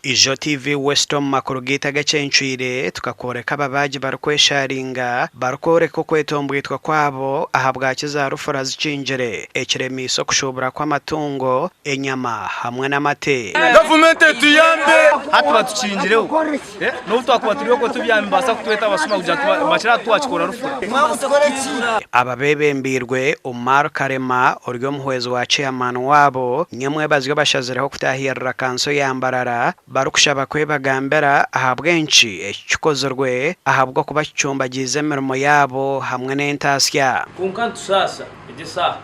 Ijo TV West omu makuru gaitu agacencwire tukakworeka ababaagi barikwesharinga barikworeka okwetombwitwa kwabo ahabwaki za rufura zikingire ekiremiise okushuubura kw'amatungo, enyama hamwe n'amate. Gavumenti etuyambe! Hati batukingireho n'obu twakuba turi okwo tubyami nibabaasa kutweta abashuma kugira ngu bakira hati twakikora rufura. Aba beebembeirwe Umar Karema ori omuhwezi wa Chairman waabo, nyamwebazyo bashazireho kutaahirira kanso ya Mbarara barikushaba ku ebagambira ahabw'enki eki kikozirwe ahabw'okuba kicumbagiize emirimo yaabo hamwe n'entaasya. Kwonka nitusaasa egyo esaaha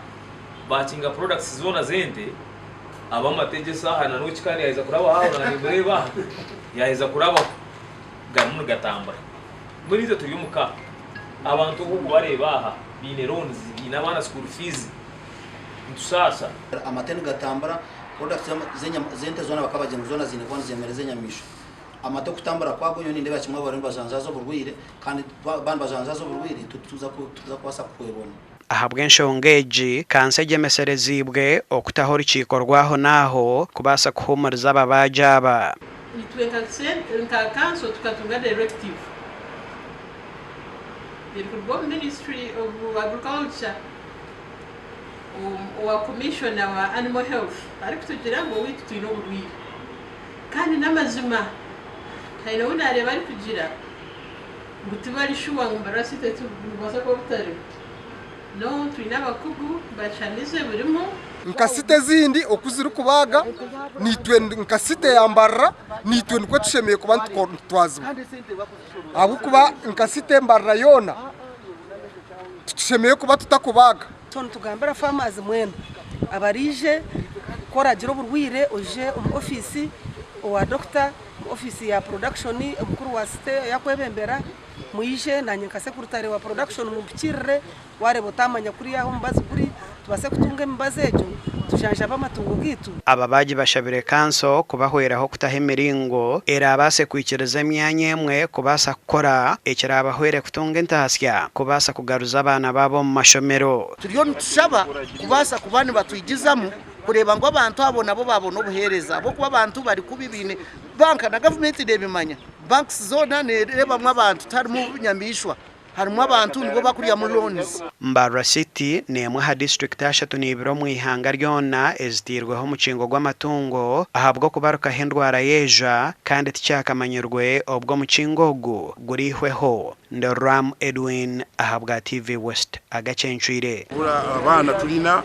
baakinga products zoona z'ente ab'amate egyo esaaha na n'owekikaari yaaheza kurabaho aho naareeba aha yaaheza kurabaho garimu nigatambura. Mbwenu itwe turi omu ka abantu obu orikubareeba aha baine loans baine abaana school fees nitusaasa. Amate nigatambura, products z'ente zoona bakaba bagira ngu zoona ziine kuba nizemereza enyamaishwa. Amate okutambura kwago nyowe nindeebera kimwe bariyo nibajanjaaza oburwaire kandi baaba nibajanjaaza oburwaire itwe tituza kubaasa kuhwerwa. Ahabw'enshonga egi, kanso egyemesereziibwe okutaho orukiiko rw'ahonaaho kubaasa kuhuumuriza ababaagi aba. Itwe nka kanso tukatunga directive erikuruga omu Ministry of Agriculture owa Commissioner wa Animal Health arikutugira ngu owaitu twine oburwaire kandi n'amazima haine ou nareeba arikugira ngu tibari shuwa ngu Mbarara City nibubaasa kuba butariho. No, twine abakugu bakihamize burimu. Nka site ezindi oku zirikubaaga, naitwe nka site ya Mbarara naitwe nikwo tushemereire kuba nitutwazibwa ahabw'okuba nka site Mbarara yoona titushemereire kuba tutakubaaga. So nitugambira farmers mwena abaraije ku oragira oburwaire oije omu ofiisi owa doctor, omu ofiisi ya production omukuru wa site yakwebembera. Mwije nanye nka sekurutare wa production mumpikirire, wareeba otamanya kuriya ahu omubazi guri, tubaase kutunga emibazi egyo tujanjabe amatungo gaitu. Ababaagi bashabire kanso kubahweraho kutaho emiringo eraabaase kwikiriza emyanya emwe kubaasa kukora ekiraabahwere kutunga entaasya kubaasa kugaruza abaana baabo omu mashomero. Turiyo nitushaba kubaasa kuba nibatwigizamu kureeba ngu abantu abo nabo baabona obuheereza ahabw'okuba abantu bari kubi baine banka na gavumenti neebimanya. Banks zoona nereebamu abantu tiharimu nyamaishwa harimu abantu nibo bakuryamu loans. Mbarara City n'emwe aha disiturikiti ashatu n'ibiri omu ihanga ryona eziteirweho omukingo gw'amatungo ahabw'okubarukaho endwara y'eja kandi tikyakamanyirwe obwo omukingo ogu guraihweho. Ndi Ram Edwin ahabwa TV West. Agacencwire. Abaana tulina.